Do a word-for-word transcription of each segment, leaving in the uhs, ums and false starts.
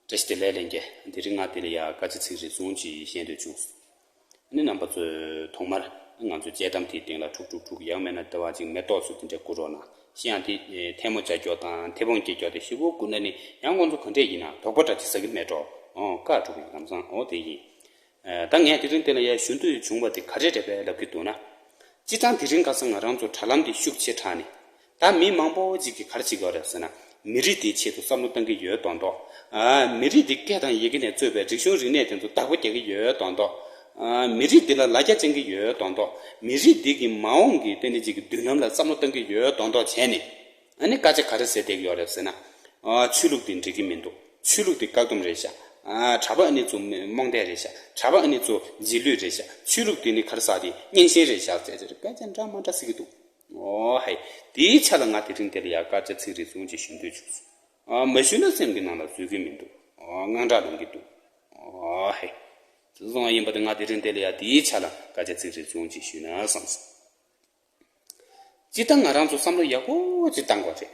བཀྲ་ཤིས་བདེ་ལེགས་ལྷན་རྒྱས། དེ་རིང་ང་འདི་ལ་ཡ་སྐད་ཆ་ཚིག་རེ་ཟུང་ཅིག་བཤད་འདོད་བྱུང་། ཨ་ནི་རྣམ་པ་ཚོས་ཐོག་མར་ང་ཚོའི་དཔྱད་གཏམ་དེའི་སྟེང་ལ་འཁྲུག་འཁྲུག་འཁྲུག་ཡང་མིན་ན་ལྟ་བ་ཅིག་མེ་ཏོག་ཚོ་དེ་འདྲ་བསྐུར་རོགས་གནང་། གཞན་ཡང་དེ་ཐལ་མོ་སྦྱར་རྒྱུ་དང་ཐལ་སྤོང་སྐྱེ་རྒྱུ་དེ་ཞེ་པོ་བསྐུར་ན་ནི་ཡང་ཁོང་ཚོ་ག་འདྲས་ཡིན་ན་དོགས་པ་འདྲ་ཅིག་ཟ་གི་མེད་འགྲོ། ཨོ་བཀའ་སྒྲུབ་པའི་ལམ་སང་ཨོ་དེ་ཡིན། ད་ངས་དེ་རིང་དེ་ལ་ཡ་ཞུ་འདོད་བྱུང་བ་དེ་ག་རེ་རེད་པས་ལབ་ཀྱི་འདུག་ན། སྤྱིར་བཏང་དེ་རིང་ཁ་སང་ང་རང་ཚོ་དྲ་ལམ་འདི་ཤུགས་ཆེ་དྲགས་ནས། ད་མི་མང་པོ་ཅིག་གིས་ག་རེ་བྱེད་ཀྱི་ཡོད་རེད་ཟེར་ན། མི་རིགས་དེའི་ཆེད་དུ་བསམ་བློ་གཏང་གི་ཡོད་མདོག་མདོག་ཨ། མི་རིགས་འདི་སྐད་དང་ཡི་གེ་ནས་གཙོས་པའི་རིག་གཞུང་རིག་གནས་དེ་ཚོ་བདག་པོ་རྒྱག་གི་ཡོད་མདོག་མདོག་ཨ། མི་རིགས་འདི་ལ་ལ་རྒྱ་བཅང་གི་ཡོད་མདོག་མདོག་མི་རིགས་འདི་གི་མ་འོངས་ཀྱི་ཏན་ཏན་ཅིག་གི་མདུན་ལམ་ལ་བསམ་བློ་གཏང་གི་ཡོད་མདོག་མདོག་བྱས་ནས། ཨ་ནི་སྐད་ཆ་ག་རེ་ཟེར་བསྡད་ཀྱི་ཡོད་རེད་ཟེར་ན། ཨ། ཆོས་ལུགས་འདི་འགྲིག་གི་མི་འདུག་ཆོས་ལུགས་འདི་བཀག་སྡོམ་རེད་ཤག་ཨ། གྲྭ་པ་ཨ་ནི་ཚོ་རྨོངས་དད་རེད་ཤག་གྲྭ་པ་ཨ་ནི་ཚོ་རྗེས་ལུས་རེད་ཤག་ཆོས་ལུགས་འདི་ནི་ག་རེ་ཟེར་དེ་གཉན་ཤིང་རེད་ཤག་ཟེར་ཟེར་སྐད་ཆ་འདྲ་མ་འདྲ་ཟེར་གྱི་འདུག་ཨོ་ཧེ། དེའི་ཆ་ལ་ང་དེ་རིང་དེ་ལ་ཡ་སྐད་ཆ་ཚིག་རེ་ཟུང་ཅིག་ཞུ་འདོད་བྱུང་སོང་། ཨ། མ་ཞུས་ན་སེམས་ཀྱི་ནང་ལ་བཟོད་ཀྱི་མི་འདུག་ཨ། དངངས་སྐྲག་ལངས་ཀྱི་འདུག་ཨོ་ཧེ། དེ་སོང་བ་ཡིན་པ་དེ་ང་དེ་རིང་དེ་ལ་ཡ་དེའི་ཆ་ལ་སྐད་ཆ་ཚིག་རེ་ཟུང་ཅིག་ཞུས་ན་བསམ་སོང་། སྤྱིར་བཏང་ང་རང་ཚོ་བསམ་བློ་ཡག་པོ་ཅིག་བཏང་དགོས་རེད།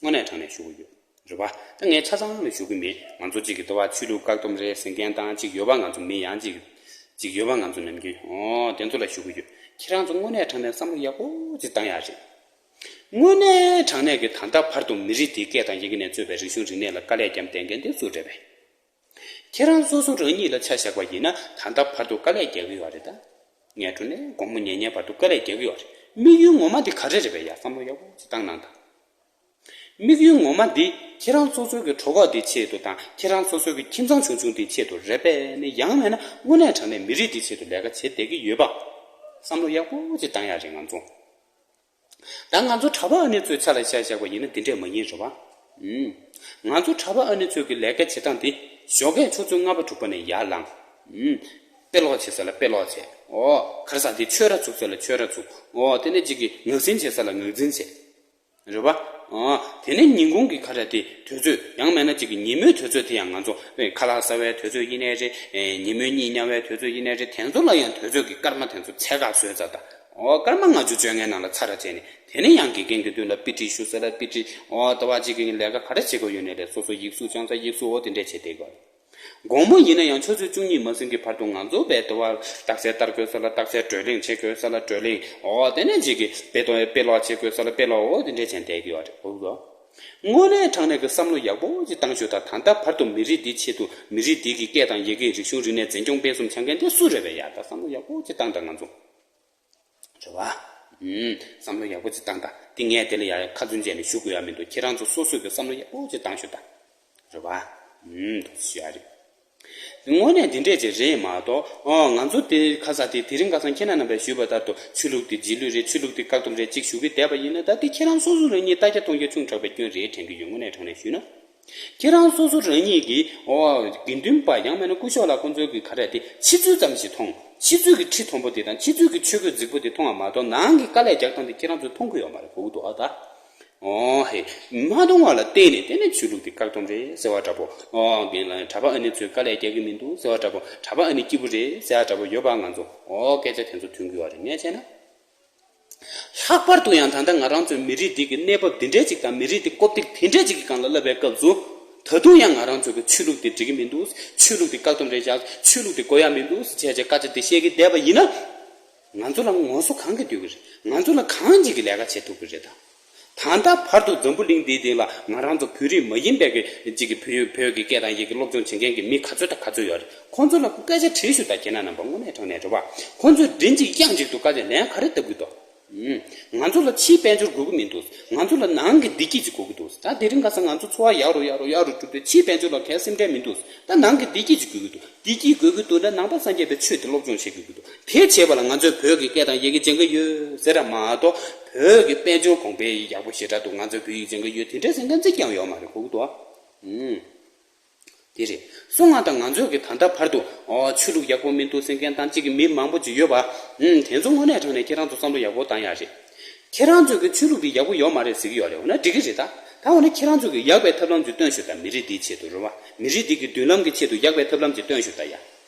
དངོས་གནས་དྲང་གནས་ཞུ་གི་ཡོད། རེད་པ། ད་ངས་ཆ་ཚང་ལ་ཞུ་གི་མེད། ང་ཚོ་གཅིག་གི་ལྟ་བ་ཆོས་ལུགས་བཀག་སྡོམ་རེད་ཟེར་མཁན་དང་གཅིག་ཡོད་པ། ང་ཚོ་མི་ཡང་གཅིག་གཅིག་ཡོད་པ། ང་ཚོ་ནམ་རྒྱུན་ཨོ་དེ་ཚོ་ལ་ཞུ་གི་ཡོད། ཁྱེད་རང་ཚོ་དངོས་གནས་དྲང་གནས་བསམ་བློ་ཡག་པོ་ཅིག་བཏང་ཡག་རེད། དངོས་གནས་དྲང་གནས་ཀྱི་ད་ལྟ་བར་དུ་མི་རིགས་དེའི་སྐད་དང་ཡི་གེ་ནས་གཙོས་པའི་རིག་གཞུང་རིག་གནས་ལ་དཀའ་ལས་བརྒྱབ་བསྡད་མཁན་དེ་སུ་རེད་པས། ཁྱེད་རང་སོ་སོ་རང་ཉིད་ལ་ཆ་བཞག་པ་ཡིན་ན་ད་ལྟ་བར་དུ་དཀའ་ལས་རྒྱག་གི་ཡོད་རེད་ད། ངས་འགྲོ་ནས་དགོང་མོ་ཉལ་ཉལ་བར་དུ་དཀའ་ལས་རྒྱག་གི་ཡོད་རེད། དམིགས་ཡུལ་ངོ་མ་འདི་ག་རེ་རེད་པས། ཡ་བསམ་བློ་ཡག་པོ་ཅིག་བཏང་གནང་དང་། དམིགས་ཡུལ་ངོ་མ་འདི་ཁྱེད་རང་སོ་སོའི་གི་གྲོད་ཁོག་འདི་ཆེད་དུ་དང་ཁྱེད་རང་སོ་སོའི་གི་ཁྱིམ་ཚང་ཆུང་ཆུང་འདི་ཆེད་དུ་རེད་པས་ནི། ཡང་མིན་ན་དངོས་གནས་དྲང་གནས་མི་རིགས་འདི་ཆེད་དུ་ལས་ཀ་བྱེད་བསྡད་ཀྱི་ཡོད་པ། བསམ་བློ་ཡག་པོ་ཅིག་བཏང་ཡག་རེད་ང་ཚོ། ད་ང་ཚོ་གྲྭ་པ་ཨ་ནེ་ཚོའི་ཆ་ལ་ཆ་བཞག་པ་ཡིན་ན་འདི་འདྲས་མ་ཡིན་རེད་བ། ཨུམ། ང་ཚོ་གྲྭ་པ་ཨ་ནེ་ཚོའི་གི་ལས་ཀ་བྱེད་སྟངས་དེ་ཞོགས་ཀས་ཆུ་ཚོད་ལྔ་པ་དྲུག་པ་ནས་ཡར་ལངས། ཨུམ། དཔེ་ཀློག་བྱེད་ས་ལ་དཔེ་ཀློག་བྱེད། ཨོ། ག་རེ་ཟེར་དེ་ཆོས་ར་ཚུགས་ས་ལ་ཆོས་ར་ཚུགས། ཨོ། དེ་ནས་ཅིག་གི་ངག་འཛིན་བྱེད་ས་ལ་ངག་འཛིན་བྱེད། རེད་བ། ཨོ། དེ་ནས་ཉིན་གུང་གི་ག་རེ་དེ་དུས་ཚོད་ཡང་མིན་ན་ཅིག་གི་ཉིན་མོའི་དུས་ཚོད་དེ་ཡང་ང་ཚོ་ཁ་ལག་ཟ་བའི་དུས་ཚོད་ཡིན་ནའི་རེད། ཨེ། ཉིན་མོའི་གཉིད་ཉལ་བའི་དུས་ཚོད་ཡིན་ནའི་རེད། དེ་ཚོ་ལ་ཡང་དུས་ཚོད་ཀྱི་སྐར་མ་དེ་ཚོ་ཚད་བཀག་བཟོས་ཚར་ད། ཨོ། སྐར་མ་ལྔ་བཅུ་བཅོ་ལྔའི་ནང་ལ་ཚར་ར་བྱས་ནས། དེ་ནས་ཡང་དགེ་རྒན་གྱི་མདུན་ལ་དཔེ་ཁྲིད་ཞུ་ས་ལ་དཔེ་ཁྲིད། ཨོ། ལྟ་བ་གཅིག་གི་ལས་ཀ་ག་རེ་བྱེད་དགོས་ཡོད་ནའི་རེད། སོ་སོ་ཡིག་གཟུགས་སྦྱང་ས་ཡིག་གཟུགས། ཨོ་དེ་འདྲས་བྱེད་བསྡད་དགོས། དགོང་མོ་ཡིན་ན་ཡང་ཆུ་ཚོད་བཅུ་གཉིས་མ་ཟིན་གྱི་བར་དུ་ང་ཚོ་བས་ལྟ་བ་རྟགས་གསལ་བསྟར་དགོས་ས་ལ་རྟགས་གསལ། བགྲོ་གླེང་བྱེད་དགོས་ས་ལ་བགྲོ་གླེང་། ཨོ་དེ་ནས་གཅིག་གི་དཔེ་དོན་དཔེ་ཀློག་བྱེད་དགོས་ས་ལ་དཔེ་ཀློག། ཨོ་དེ་འདྲས་བྱས་བསྡད་ཀྱི་ཡོད་རེད། ཨོ་ལོ། དངོས་གནས་དྲང་གནས་ཀྱི་བསམ་བློ་ཡག་པོ་ཅིག་བཏང་ཤོག་ད་ད་ལྟ་བར་དུ་མི་རིགས་འདིའི་ཆེད་དུ་མི་རིགས་འདི་གི་སྐད་དང་ཡི་གེ་རིག་གཞུང་རིག་གནས་འཛིན་སྐྱོང་སྤེལ་གསུམ་བྱ་མཁན་དེ་སུ་རེད་པས། ཡ་ད་བསམ་བློ་ཡག་པོ་ཅིག་བཏང་དང་ང་ཚོ། རེད་བ། ཨུམ། བསམ་བློ་ཡག་པོ་ཅིག་བཏང་དང་། འདི་ངས་དེ་ལ་ཡ་ཡ་ཁ་རྩོད་བྱས་ནས་ཞུ་དགོས་ཡ་མི་འདུག་ཁྱེད་རང་ཚོ་སོ་སོས་ཀྱི་བསམ་བློ་ཡག་པོ་ཅིག་བཏང་ཤོག་ད། རེད་བ། ཨུམ། ཞུ་ཡ་རེད། དངོས་གནས་འདི་འདྲས་ཅིག་རེད་མ་གཏོགས། ཨོ། ང་ཚོ་དེ་ཁ་ས་དེ་དེ་རིང་ཁ་སང་ཁྱེད་རྣམ་པས་ཞུས་པ་ལྟར་དུ་ཆོས་ལུགས་དེ་རྗེས་ལུས་རེད། ཆོས་ལུགས་དེ་བཀག་སྡོམ་རེད་ཅིག་ཞུ་གི་བསྡད་པ་ཡིན་ན། ད་དེ་ཁྱེད་རང་སོ་སོ་རང་ཉིད་ལྟ་རྒྱ་མཐོང་རྒྱ་ཆུང་དྲགས་པའི་སྐྱོན་རེད་དྲན་གྱི་ཡོད། དངོས་གནས་དྲང་གནས་ཞུས་ན། ཁྱེད་རང་སོ་སོ་རང་ཉིད་ཀྱིས། ཨོ། དགེ་འདུན་པ་ཡང་མིན་ན་སྐུ་ཞབས་ལགས་ཁོང་ཚོའི་གི་ག་རེ་དེ་ཕྱི་ཚུལ་ཙམ་ཞིག་མཐོང་། ཕྱི་ཚུལ་གྱི་ཁྲི་མཐོན་པོ་དེ་དང་ཕྱི་ཚུལ་གྱི་ཆོས་གོས་རྫིག་པོ་དེ་མཐོང་བ་མ་གཏོགས། ནང་གི་དཀའ་ལས་རྒྱག་སྟངས་དེ་ཁྱེད་རང་ཚོས་མཐོང་གི་ཡོད་མ་རེད། གོ་གི་འདུག་ཨ། ད། ཨོ་ཧེ། མ་མཐོང་བ་ལ་བརྟེན་ནས། དེ་ནས་ཆོས་ལུགས་དེ་བཀག་སྡོམ་རེད་ཟེར་བ་འདྲ་པོ། ཨོ། རྒན་ལགས་གྲྭ་པ་ཨ་ནེ་ཚོས་དཀའ་ལས་རྒྱག་གི་མི་འདུག་ཟེར་བ་འདྲ་པོ། གྲྭ་པ་ཨ་ནེ་སྐྱིད་པོ་རེད་ཟེར་བ་འདྲ་པོ་ཡོད་པ། ང་ཚོ། ཨོ། སྐད་ཆ་དེ་ཚོ་ཐོན་གྱི་ཡོད་རེད། ངས་བྱས་ན། ལྷག་པར་དུ་ཡང་ད་ལྟ་ང་རང་ཚོའི་མི་རིགས་འདི་གི་གནས་བབ་འདི་འདྲས་ཅིག་དང་། མི་རིགས་འདི་རྐུབ་སྟེགས་དེ་འདྲས་ཅིག་གི་སྒང་ལ་སླེབས་པའི་སྐབས་སུ། ད་དུང་ཡང་ང་རང་ཚོ་གི་ཆོས་ལུགས་འདི་འགྲིག་གི་མི་འདུག་ཆོས་ལུགས་འདི་བཀག་སྡོམ་རེད་བཞག་ཆོས་ལུགས་འདི་དགོས་ཡ་མི་འདུག་ཟེར་བྱས་བྱས་སྐད་ཆ་འདི་བཤད་ཀྱི་བསྡད་པ་ཡིན་ན། ང་ཚོ་ལ་ངོ་སོ་གང་གིས་ལྟོས་ཀྱི་རེད། ང་ཚོ་ལ་གང་ཅིག་གིས་ལས་ཀ་བྱེད་ཐུབ་ཀྱི་རེད་ད། ད་ལྟ་བར་དུ་འཛམ་བུ་གླིང་འདིའི་སྟེང་ལ་ང་རང་ཚོ་བོད་རིགས་མ་ཡིན་པའི་གི་ཅིག་གི་བོད་བོད་ཀྱི་སྐད་དང་ཡི་གེ་སློབ་སྦྱོང་བྱེད་མཁན་གྱི་མི་ག་ཚོད་དང་ག་ཚོད་ཡོད་རེད། ཁོང་ཚོ་ལ་སྐད་ཆ་དྲིས་ཤོག་ད། ཁྱེད་རྣམ་པ་དངོས་གནས་དྲང་གནས་རེད་བ། ཁོང་ཚོས་མགྲིན་གཅིག་དབྱངས་གཅིག་ཏུ་སྐད་ཆ་ལན་ག་རེ་བཏབ་ཀྱི་འདུག་ཨུམ། ང་ཚོ་ལ་ཕྱིའི་དཔལ་འབྱོར་དགོས་ཀྱི་མི་འདུག་ང་ཚོ་ལ་ནང་གི་བདེ་སྐྱིད་ཅིག་དགོས་ཀྱི་འདུག་ད་དེ་རིང་ཁ་སང་ང་ཚོ་འཚོ་བ་ཡག་རུ་ཡག་རུ་ཡག་རུ་འགྲོ་དུས་ཕྱིའི་དཔལ་འབྱོར་ལ་གལ་སེམས་ཁྲལ་མི་འདུག་ད་ནང་གི་བདེ་སྐྱིད་ཅིག་དགོས་ཀྱི་འདུག་བདེ་སྐྱིད་དགོས་ཀྱི་འདུག་ན་ནང་པ་སངས་རྒྱས་པའི་ཆོས་དེ་སློབ་སྦྱོང་བྱེད་དགོས་ཀྱི་འདུག་དེ་བྱེད་པ་ལ་ང་ཚོས་བོད་ཀྱི་སྐད་དང་ཡི་གེ་སྦྱང་གི་ཡོད་ཟེར་ར་མ་གཏོགས། བོད་ཀྱི་དཔལ་འབྱོར་གོང་འཕེལ་ཡག་པོ་ཞེ་དྲག་འདུག་ང་ཚོས་བོད་ཡིག་སྦྱང་གི་ཡོད། དེ་འདྲའི་ཟེར་མཁན་ཅིག་ཀྱང་ཡོད་མ་རེད། གོ་གི་འདུག་ཨ། ཨུམ། དེ་རེད། སོང་ང་དང་ང་ཚོས་ཀྱི་ད་ལྟ་བར་དུ། ཨོ། ཆོས་ལུགས་ཡག་པོ་མི་འདུག་ཟེར་མཁན་དང་གཅིག་གི་མི་མང་པོ་ཅིག་ཡོད་པ། ཨུམ། དེ་ཚོ་དངོས་གནས་དྲང་གནས་ཁྱེད་རང་ཚོ་བསམ་བློ་ཡག་པོ་བཏང་ཡག་རེད། ཁྱེད་རང་ཚོས་ཀྱི་ཆོས་ལུགས་འདི་ཡག་པོ་ཡོད་མ་རེད་ཟེར་གྱི་ཡོད་རེད། འོ་ན་འགྲིག་གི་རེད་ད། ད་འོ་ན་ཁྱེད་རང་ཚོས་ཀྱི་ཡག་པའི་ཐབས་ལམ་ཅིག་སྟོན་ཤོག་ད། མི་རིགས་འདིའི་ཆེད་དུ་རེད་བ། མི་རིགས་འདི་གི་མདུན་ལམ་གྱི་ཆེད་དུ་ཡག་པའི་ཐབས་ལམ་ཅིག་སྟོན་ཤོག་ད་ཡ།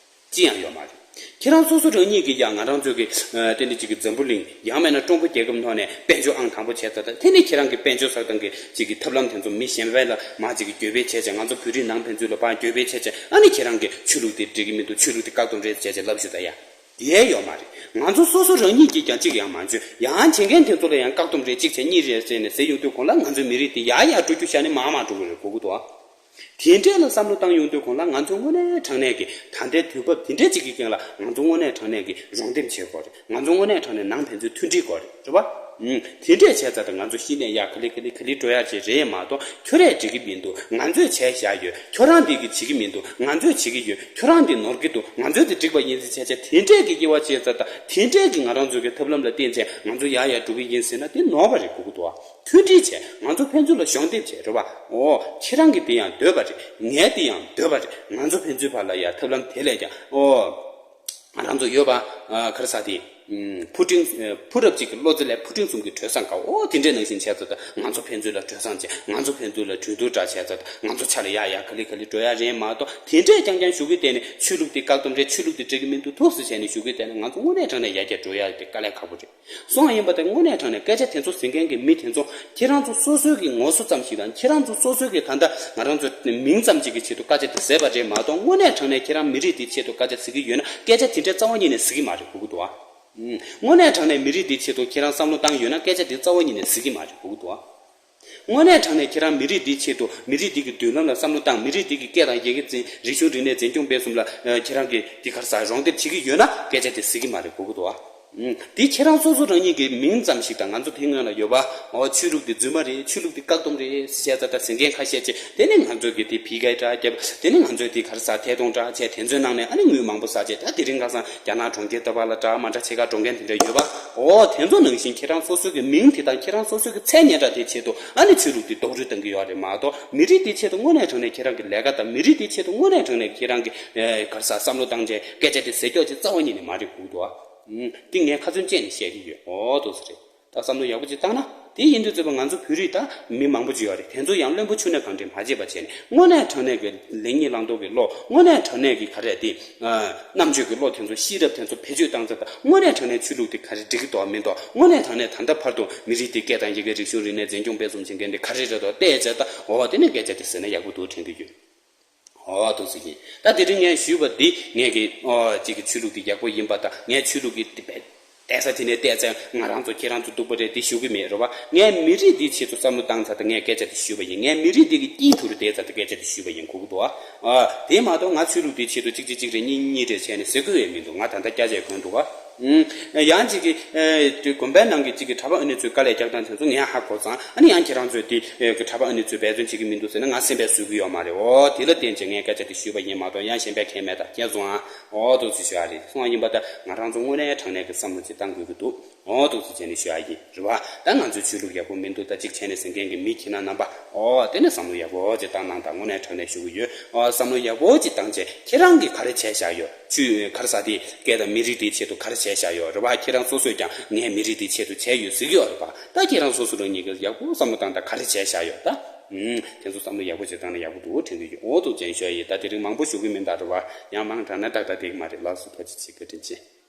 ཅི་ཡང་ཡོད་མ་རེད། ཁྱེད་རང་སོ་སོ་རང་ཉིད་ཀྱིས་ཡང་ང་རང་ཚོའི་གི་ཨ་ཏན་ཏན་ཅིག་གི་འཛམ་བུ་གླིང་ཡང་མིན་ན་ཀྲུང་གོ་རྒྱལ་ཁབ་ནང་ནས་དཔལ་འབྱོར་ཨང་དང་པོ་བྱས་ཚར་ད་དེ་ནི་ཁྱེད་རང་གི་དཔལ་འབྱོར་བསགས་སྟངས་ཀྱི་ཅིག་གི་ཐབས་ལམ་དེ་ཚོ་མི་གཞན་པ་ལ་མ་ཅིག་གི་གྱོད་དཔེ་བྱས་བྱས། ང་ཚོ་བོད་རིགས་ནང་ཕན་ཚུན་ལ་ཕར་གྱོད་དཔེ་བྱས་བྱས། ཨ་ནི་ཁྱེད་རང་གི་ཆོས་ལུགས་དེ་འགྲིག་གི་མི་འདུག་ཆོས་ལུགས་དེ་བཀག་སྡོམ་རེད་བྱས་བྱས་ལབ་ཞུ་ད་ཡ། དེ་ཡོད་མ་རེད། ང་ཚོ་སོ་སོ་རང་ཉིད་ཀྱིས་ཀྱང་གཅིག་ཡང་མ་འཇོན། ཡང་བྱེད་མཁན་དེ་ཚོ་ལ་ཡང་བཀག་སྡོམ་རེད་གཅིག་བྱས་གཉིས་རེད་ཟེར་ནས་ཟེར་ཡོང་དུས་གོང་ལ་ང་ཚོའི་མི་རིགས་དེ་ཡར་ཡར་འགྲོ་རྒྱུ་བཞག་ནས་མར་མར་འགྲོ་གི་རེད། གོ་གི་འདུག་ཨ། དེ་འདྲས་ལ་བསམ་བློ་བཏང་ཡོང་དུས་གོང་ལ་ང་ཚོ་དངོས་གནས་དྲང་གནས་ཀྱི་ད་ལྟའི་དུས་བབ་དེ་འདྲས་ཅིག་གི་སྟེང་ལ་ང་ཚོ་དངོས་གནས་དྲང་གནས་ཀྱི་རོགས་འདེམས་བྱེད་དགོས་རེད། ང་ཚོ་དངོས་གནས་དྲང་གནས་ནང་ཕན་ཚུན་མཐུན་སྒྲིལ་དགོས་རེད། རེད་པ། ཨུམ། དེ་འདྲས་བྱས་ཙང་ད་ང་ཚོ་གཞི་ནས་ཡར་ག་ལེ་ག་ལེ་ག་ལེ་འགྲོ་ཡག་ཅིག་རེད་མ་གཏོགས་ཁྱོད་རས་འགྲིག་གི་མི་འདུག་ང་ཚོས་བྱས་བཞག་ཡོད། ཁྱོད་རང་འདི་གི་བྱེད་ཀྱི་མི་འདུག་ང་ཚོས་བྱེད་ཀྱི་ཡོད། ཁྱོད་རང་འདི་ནོར་གྱི་འདུག་ང་ཚོས་འདི་འགྲིག་པ་ཡིན་ཟེར་བྱས་བྱས་དེ་འདྲས་ཀྱི་དབྱེ་བ་ཕྱེ་ཙང་ད་དེ་འདྲས་ཀྱི་ང་རང་ཚོ་གི་ཐབས་ལམ་ལ་བརྟེན་བྱས་ང་ཚོ་ཡར་ཡར་འགྲོ་གི་ཡིན་ཟེར་ན་དེ་ནོར་བ་རེད། གོ་གི་འདུག་ཨ། མཐུན་སྒྲིལ་བྱས། ང་ཚོ་ཕན་ཚུན་ལ་གཞོགས་འདེགས་བྱས། རེད་པ། ཨོ། ཁྱེད་རང་གི་དེ་ཡང་འདོད་པ་རེད། ངའི་དེ་ཡང་འདོད་པ་རེད། ང་ཚོ་ཕན་ཚུན་བར་ལ་ཡ་ཐབས་ལམ་དེ་ལས་ཀྱང་། ཨོ། ང་རང་ཚོ་ཡོད་པ། ཨ། ག་རེ་ཟེར་དེ། ཨུམ། ཕུ་ཀྲིང་། ཨ། ཕུ་རབ་གཅིག་གི་བློ་རྩེ་ལས་ཕུ་ཀྲིང་གསུམ་གྱི་གྲོས་བཟང་དགའ་འོ་དེ་འདྲའི་ནང་བཞིན་བྱས་ཙང་ད་ང་ཚོ་ཕན་ཚུན་ལ་གྲོས་བཟང་བྱས། ང་ཚོ་ཕན་ཚུན་ལ་གྲོས་བསྡུར་འདྲ་བྱས་ཙང་ད་ང་ཚོ་ཆ་ལ་ཡ་ཡ་ག་ལེ་ག་ལེ་འགྲོ་ཡ་རེད་མ་གཏོགས་དེ་འདྲས་རྐྱང་རྐྱང་ཞུ་གི་བསྡད་ནས་ཆོས་ལུགས་དེ་བཀག་སྡོམ་རེད། ཆོས་ལུགས་དེ་འགྲིག་གི་མི་འདུག་ཐུགས་སུ་བྱས་ནས་ཞུ་གི་བསྡད་ན་ང་ཚོ་དངོས་གནས་དྲང་གནས་ཡར་རྒྱས་འགྲོ་ཡ་དེ་དཀའ་ལས་ཁག་པོ་རེད། སོང་བ་ཡིན་པ་དང་དངོས་གནས་དྲང་གནས་སྐད་ཆ་དེ་ཚོ་ཟེར་མཁན་གྱི་མི་དེ་ཚོ་ཁྱེད་རང་ཚོ་སོ་སོའི་གི་ངོ་སོ་ཙམ་ཞིག་དང་ཁྱེད་རང་ཚོ་སོ་སོའི་གི་ད་ལྟ་ང་རང་ཚོ་མིང་ཙམ་ཅིག་གི་ཆེད་དུ་སྐད་ཆ་དེ་ཟེར་བ་རེད་མ་གཏོགས་དངོས་གནས་དྲང་གནས་ཁྱེད་རང་མི་རིགས་དེའི་ཆེད་དུ་སྐད་ཆ་ཟེར་གི་ཡོད་ན་སྐད་ཆ་དེ་འདྲའི་རྩ་བ་ཉིད་ནས་ཟེར་གི་མ་རེད། གོ་གི་འདུག་ཨ། ཨུམ། དངོས་གནས་དྲང་གནས་མི་རིགས་དེའི་ཆེད་དུ་ཁྱེད་རང་བསམ་བློ་བཏང་ཡོད་ན་སྐད་ཆ་དེ་རྩ་བ་ཉིད་ནས་ཟེར་གི་མ་རེད། གོ་གི་འདུག་ཨ། དངོས་གནས་དྲང་གནས་ཁྱེད་རང་མི་རིགས་འདིའི་ཆེད་དུ་མི་རིགས་འདི་གི་མདུན་ལམ་ལ་བསམ་བློ་བཏང་། མི་རིགས་འདི་གི་སྐད་དང་ཡི་གེ་འཛིན། རིག་གཞུང་རིག་གནས་འཛིན་སྐྱོང་སྤེལ་གསུམ་ལ་ཨ་ཁྱེད་རང་གིས་འདི་ག་རེ་ཟེར་རོགས་འདེགས་བྱེད་ཀྱི་ཡོད་ན་སྐད་ཆ་དེ་ཟེར་གྱི་མ་རེད། གོ་གི་འདུག་ཨ། ཨུམ། འདི་ཁྱེད་རང་སོ་སོ་རང་ཉིད་ཀྱི་མིང་ཙམ་ཞིག་དང་ང་ཚོ་དེ་སྔོན་ལ་ཡོད་པ། འོ། ཆོས་ལུགས་འདི་རྫུན་མ་རེད། ཆོས་ལུགས་འདི་བཀག་སྡོམ་རེད་ཟེར་བྱས་ཙང་ད་ཟེར་མཁན་ཁ་ཤས་ཅིག་དེ་ནི་ང་ཚོས་ཀྱི་དེ་ཕི་གའི་དྲ་རྒྱབ། དེ་ནི་ང་ཚོས་དེ་ག་རེ་ཟེར་ཐད་གཏོང་དྲ་བྱས། དེ་ཚོའི་ནང་ནས་ཨ་ནི་དངུལ་མང་པོ་ཟ་བྱས། ད་དེ་རིང་ཁ་སང་རྒྱ་ནག་གྲོང་ཁྱེར་ལྟ་བ་ལ་འདྲ་མ་འདྲ་ཆེ་ཁག་འགྲོ་མཁན་དེ་འདྲ་ཡོད་པ། འོ། དེ་ཚོ་ནང་བཞིན་ཁྱེད་རང་སོ་སོའི་གི་མིང་དེ་དང་ཁྱེད་རང་སོ་སོའི་གི་མཚན་སྙན་གྲགས་དེའི་ཆེད་དུ་ཨ་ནི་ཆོས་ལུགས་དེ་རྡོག་རོལ་གཏོང་གི་ཡོད་རེད་མ་གཏོགས་མི་རིགས་དེའི་ཆེད་དུ་དངོས་གནས་དྲང་གནས་ཁྱེད་རང་གི་ལས་ཀ་དང་མི་རིགས་དེའི་ཆེད་དུ་དངོས་གནས་དྲང་གནས་ཁྱེད་རང་གི་ཨེ་ག་རེ་ཟེར་བསམ་བློ་བཏང་བྱས་སྐད་ཆ་དེ་ཟེར་ཀྱོག་ཅིག་རྩ་བ་ཉིད་ནས་མ་རེད། གོ་གི་འདུག་ཨ། ཨུམ། འདི་ངས་ཁ་ཚོན་བཅད་ནས་བཤད་ཀྱི་ཡོད། འོ། འདུག་སེ་རེད། ད་བསམ་བློ་ཡག་པོ་ཅིག་བཏང་ན། དེ་ཡིན་དུས་ཚོད་པ་ང་ཚོ་བོད་རིགས་ད་མི་མང་པོ་ཅིག་ཡོད་རེད། དེ་ཚོ་ཡང་བླུན་པོ་ཆུ་ནས་གང་དྲན་མ་བྱེད་པ་བྱས་ནས་དངོས་གནས་དྲང་གནས་ཀྱི་ལེགས་ཉེས་བླང་དོར་གྱི་བློ། དངོས་གནས་དྲང་གནས་ཀྱི་ག་རེ་དེ། ཨ། རྣམ་དཔྱོད་ཀྱི་བློ་དེ་ཚོ་ཤེས་རབ་དེ་ཚོ་བེད་སྤྱོད་བཏང་ཚེ་ད་དངོས་གནས་དྲང་གནས་ཆོས་ལུགས་དེ་ག་རེ་འགྲིག་གི་འདུག་མི་འདུག་དངོས་གནས་དྲང་གནས་ད་ལྟ་བར་དུ་མི་རིགས་དེ་སྐད་དང་ཡི་གེ་རིག་གཞུང་རིག་གནས་འཛིན་སྐྱོང་སྤེལ་གསུམ་བྱེད་མཁན་དེ་ག་རེ་རེད་འདུག་བལྟས་བྱས་ད། འོ། དེ་ནས་སྐད་ཆ་དེ་ཟེར་ན་ཡག་པོ་འདུག་དྲན་གྱི་ཡོད། འོ། འདུག་སེ་ཡིན། ད་དེ་རིང་ངས་ཞུས་པ་འདི་ངས་ཀྱི། འོ། གཅིག་གི་ཆོས་ལུགས་འདི་ཡག་པོ་ཡིན་པ་དང་། ངས་ཆོས་ལུགས་ཀྱི་འདི་བལྟས་ས་དེ་ནས་བལྟས་ཚེ་ང་རང་ཚོ་ཁྱེད་རང་ཚོ་སྡུག་པོ་རེད་འདི་ཞུ་གི་མེད། རེད་པ། ངས་མི་རིགས་འདིའི་ཆེད་དུ་བསམ་བློ་བཏང་ཚར་ད་ངས་སྐད་ཆ་འདི་ཞུས་པ་ཡིན། ངས་མི་རིགས་འདི་གི་དཀྱིལ་དུ་རུ་བསྡད་ཚར་ད་སྐད་ཆ་འདི་ཞུས་པ་ཡིན། གོ་གི་འདུག་ཨ། ཨ། དེ་མ་གཏོགས་ང་ཆོས་ལུགས་འདིའི་ཆེད་དུ་གཅིག་གཅིག་གཅིག་རེད། གཉིས་གཉིས་རེད་བྱས་ནས་ཟེར་དགོས་ཡས་མི་འདུག་ང་ད་ལྟ་སྐྱ་ཆས་གོན་འདུག་ཨ། ཨུམ། ཡང་གཅིག་གི། ཨེ། དགོན་པའི་ནང་གི་གཅིག་གི་གྲྭ་པ་ཨ་ནེ་ཚོས་དཀའ་ལས་རྒྱག་སྟངས་དེ་ཚོ་ངས་ཧ་གོ་ཙང་། ཨ་ནི་ཡང་ཁྱེད་རང་ཚོས་དེ། ཨེ། གི་གྲྭ་པ་ཨ་ནེ་ཚོས་འབད་བརྩོན་བྱེད་ཀྱི་མི་འདུག་ཟེར་ན་ང་སེམས་པས་བཟོད་ཀྱི་ཡོད་མ་རེད། འོ། དེ་ལ་བརྟེན་བྱས་ངས་སྐད་ཆ་དེ་ཞུས་པ་ཡིན་མ་གཏོགས་ཡང་གཞན་པས་ཁས་མེད་ད། མཁྱེན་སོང་ཨ། འོ། འདུག་སེ་ཞུ་ཡ་རེད། སོང་བ་ཡིན་པ་ད་ང་རང་ཚོ་དངོས་གནས་དྲང་གནས་ཀྱི་བསམ་བློ་ཅིག་བཏང་དགོས་ཀྱི་འདུག་འོ། འདུག་སེ་བྱས་ནས་ཞུ་ཡ་ཡིན། རེད་པ། ད་ང་ཚོའི་ཆོས་ལུགས་ཡག་པོ་མི་འདུག་ད་གཅིག་བྱས་ནས་ཟེར་མཁན་གྱི་མི་ཁྱེད་རྣམ་པ། འོ། དེ་ནས་བསམ་བློ་ཡག་པོ་ཅིག་བཏང་གནང་དང་། དངོས་གནས་དྲང་གནས་ཞུ་གི་ཡོད། འོ། བསམ་བློ་ཡག་པོ་ཅིག་བཏང་བྱས་ཁྱེད་རང་གིས་ག་རེ་བྱས་བཞག་ཡོད། ཆོས་ག་རེ་ཟེར་དེ། སྐད་དང་མི་རིགས་དེའི་ཆེད་དུ་ག་རེ་བྱས་བཞག་ཡོད། རེད་པ། ཁྱེད་རང་སོ་སོས་ཀྱང་ངས་མི་རིགས་དེའི་ཆེད་དུ་བྱས་ཡོད་ཟེར་གྱི་ཡོད་རེད་པ། ད་ཁྱེད་རང་སོ་སོ་རང་ཉིད་ཀྱིས་ཡག་པོ་བསམ་བློ་བཏང་དང་། ག་རེ་བྱས་བཞག་ཡོད་ད། ཨུམ། དེ་ཚོ་བསམ་བློ་ཡག་པོ་ཅིག་བཏང་ན་ཡག་པོ་འདུག་དྲན་གྱི་ཡོད། འོ། འདུག་སེ་ཞུ་ཡ་ཡིན། ད་དེ་རིང་མང་པོ་ཞུ་གི་མིན་ད། རེད་པ། ཡང་མང་དྲགས་ན་ཏག་ཏག་བསྡད་ཀྱི་མ་རེད། ལགས་སོ། ཐུགས་རྗེ་ཆེ། བཀའ་དྲིན་ཆེ།